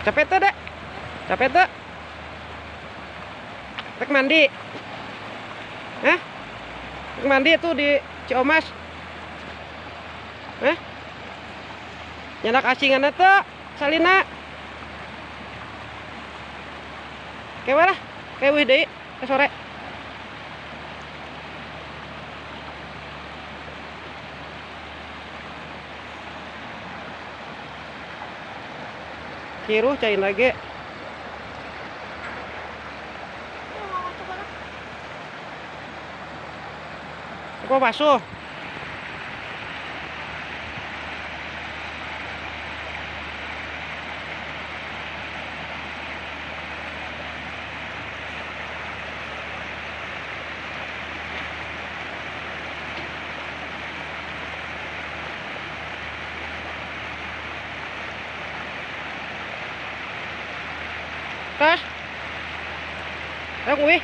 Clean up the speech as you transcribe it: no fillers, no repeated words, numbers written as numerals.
Capek tuh, Dek? Capek tuh? Rek mandi. Hah? Rek mandi tuh di Ciomas. Hah? Nyandak asingan tuh, salina. Kewe lah, kewe deui ke sore. Kiruh cain lagi. Kok basuh? Tas. Ayo kuwi.